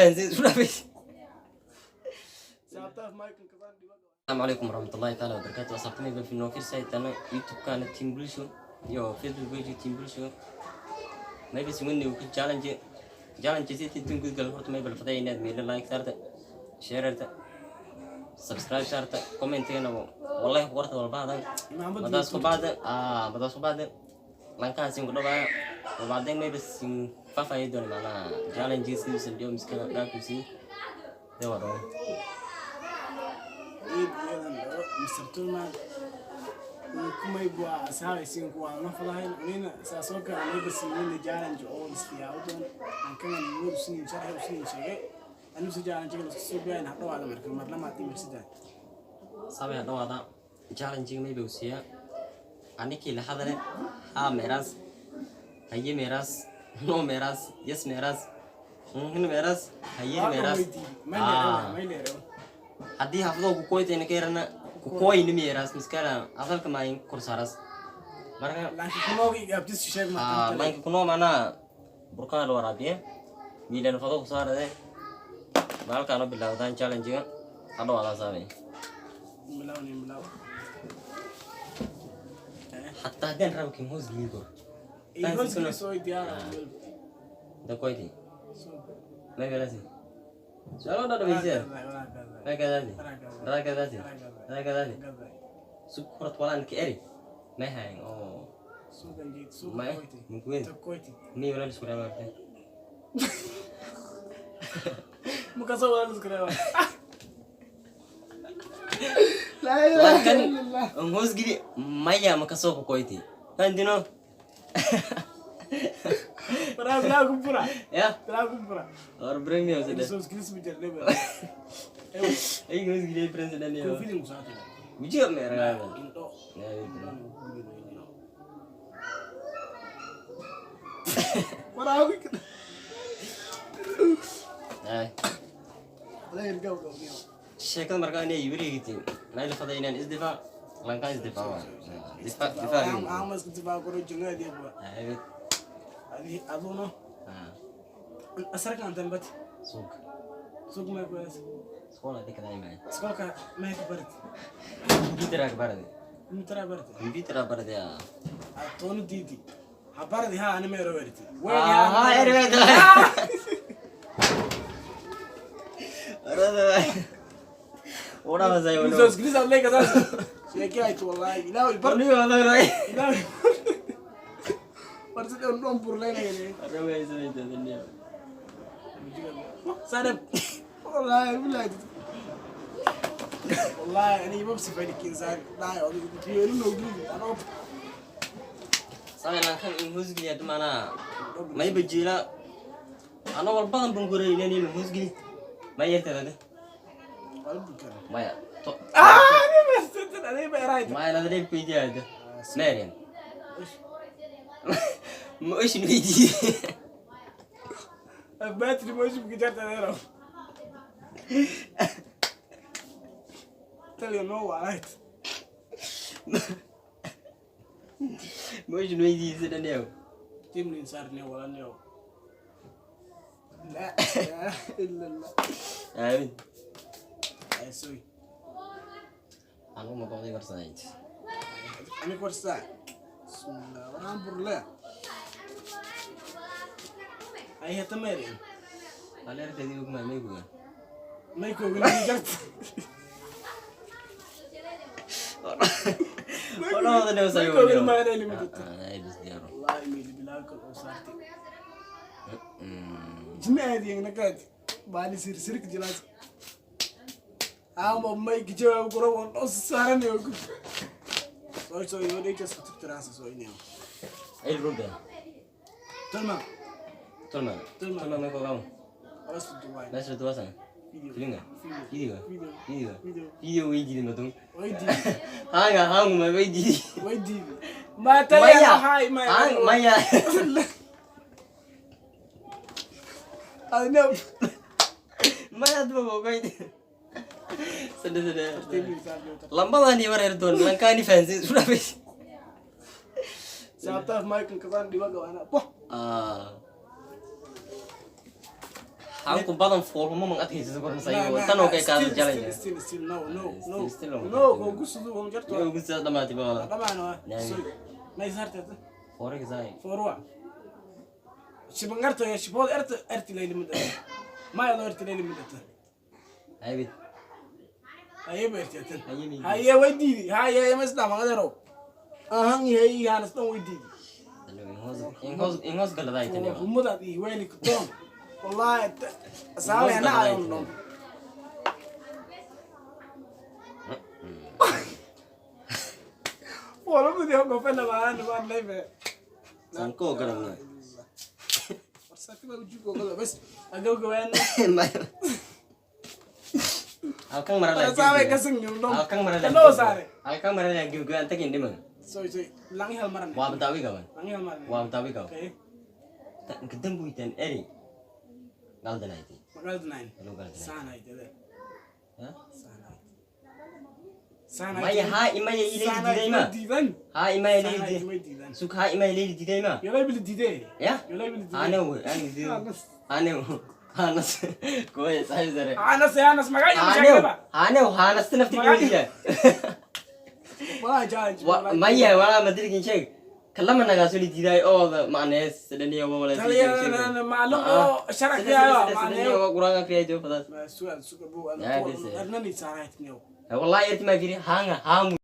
Fahansan isku dhaafay. Saabtaaf Michael kasaan dhiba. Asalaamu calaykum waraxmatullaahi taala wabarakaatu. Asxaabta mayba fi noofir saytana YouTube-kana Team Bulsho iyo Facebook page Team Bulsho. Mayba suganni ku challenge challenge si tintin gudgal. Horta mayba lafaday inaad meelo like saarta, share-ta, subscribe saarta, comment-gana wallahi qorta walba hadan. Maxamed. Madaas ku baada madaas ku baada lankaas in ku dhawaaya wabacdeen mayba sin faafaayi doona macnaha challenge sidiisan dhiyo miskala dhaakusi dewa dhawo. Ciid iyadan dhawo Mr. Tulman kumay bua asxaabaysiin kuwa aan la fadahayn unina saasoo kale mayba siinina challenge oo listiyaabo doon ankagan nuur usinin sharxay usinin sheegay anuse challenge la isku soo biyayn hadhawaada. Marka mar lamaad iyo mar saddex. Sabay dhawaada. Challenge mayba usiya anikii la hadale haa meeraas, haye meeraas, no meeraas, yes meeraas, hin meeraas, haye meeraas. May leero. Haddii hafdoo kukoytayna ka yarana kukoyni meeraas miskala hadalka maayin korsaaras marka. Laakiin kunoogi gaabtis sheeg. Marka lanka kunoo macnaha burkaan la waraabiye miilan fado kusaarade maalkaano bilaawdaan challenge-ga hadhawaadaa saabay. Bilaw nin bilaw. Hataa haddaan rabo kim hoos geliyo. Hoos soo diyaar. Da koyti may belasi su'aalo dhan dhamaysiya may kadaasi raa kadaasi raa kadaasi sug horat walaan ka eri may hayn oo Suuqan jeed suuq. May mukuwen. Koyti. Mi wala isku reebarte. Mukasoo wala isku reeba. Lankan on hoos geli maya makasoo ku koyti handino. Waraa bilaa ku fura. Ya. Bilaa ku fura. War premium sida. Soo skills ma jirnay. Ay hoos geliya president yo. Koofidin musaata. Wijiga meeraga. Indho. Waraa ay. Wala irgaw gaw. Sheekada markaa inay wareegtay meel faday inaan isdifaac lankaan isdifaac waa difaac difaac. Ama isku difaac koro jangadi bua. Ay. Adi aduna. Asarkan antan bat. Suuq. Suuq ma ku as. Iskool hadii kada imaay. Iskoolka ma ka barat. Computer aa barade. Computer barate. Computer aa barade. Toonu diidi. Ha baradi ha ani ma rowerti. Ah erwed arada ora basay. Soo skills aad leeyahay sheekay ay wallahi ilaahay bar. Ni wala. Ilaahay war sidoo dhan burleynayeen. Arraway samaytay. Sareb wallahi billahi wallahi ani mabsi fadhi kinsaar dhaay odayga weelu noo anoo. Sabay lankan in hoosgeliya maanaa mayba jiila ana walbadan ban gureyneen in hoosgeli ma yartadade. Maya to. Ah ani ma erayd. Maya nada dheeb weydiyaada meeren ma oshin weydiiye. Battery motion ku jarta dheero tell you no right. Ma oshin weydiiyse dhaniyow. Timlin saarne walaniyo la ilaha illa Allah. Aamin. Ay soy. Anugu ma go'day warsanayd. Ani korsa bismillah waraan burle ay hata meerin. Aleerteedii ogmaa mayguga. May koogin jarta. Wallahi meel bilaawka oo saartay jimi aadiyeen nakaad baali sirsirka jilaas ama may jawaab kuro wan oo saaran ku soo soo iyo dhigtas ku tiraasa soo inay. Ay ruga. Tolma. Tolma. Tolma. Tolma may kogaw. Alas duway. Meesha duwasan. Video. Filinga. Video. Video. Video. Video. Video. Video weydiidi madun. Weydiidi. Hanga hangu ma weydiidi. Weydiidi ma taliya hay ma. Hang maya. Adina. Maya duwa kogoydi. Sade sade. Lambadani wareer doon lankaani fahansan isku dhaafay. Saabtaaf Michael kasaan dhiba gawaana boh. Ah. Hanku badan foolmo man adkaysa kornsayo tan oo kay kaada challenge. Still, still, no, no, no. Still, still. No, go gusudu on jarto. Yo gusa dhamaatay ba. Dhamaan waa. Naami. Sorry. Ma isartay? Foore gasaay. Forwa. Shibangarto ya shibood erta erti leeli muddo. Ma yado erti leeli muddo. Haybid. Haye ba erti tan. Haye mi. Haye way diidi. Haye ma isla magadaro. Ahan yahay hanas dhan way diidi. In hoos galaday tani. Humada iyo weeli ku toon. Wallahi asaale ana ayon dhan. Wala mudi ho gofena baan baan leebe. Sanko garan. Warsakada ujigo galo bas. Agaw gawan. Halkan mara la. Asaale kasan nyum dom. Halkan mara la. Loo saare. Halkan mara la gibgibaan tagin dhiman. Soy soy langi hal maran. Waa badawi gaban. Langi hal maran. Waa badawi gaban. Okay. Kadambuitan eri. Galdanayti. Magalad nine. Hello galdanay. Saan ay dede. Ha? Saan ay. Saan ay. Maya ha imaya ilaydi diiday ma. Diidan. Ha imaya Saan ay ilaydi. may diidan. Suk ha imaya ilaydi diiday ma. Yolay bil diide. Ya? Yolay bil diide. Ana wey, ana diiday. Ana hanas. Kuwa saaxiib sare. Anas anas magay Ana sheegaba. ana hanas naftigeeda. Wala challenge. Maya wala madirkin sheeg. Kalama naga soo diiday oo macnees dhaniyo wala. Taliya macluum oo sharax fiican macneeyo. Quraanka akhriyaa fadaas. Ma su'aal su'aal buu Ya, ana dese. arnani saaraytniyo. Wallahi irti ma fiiri hanga hamu.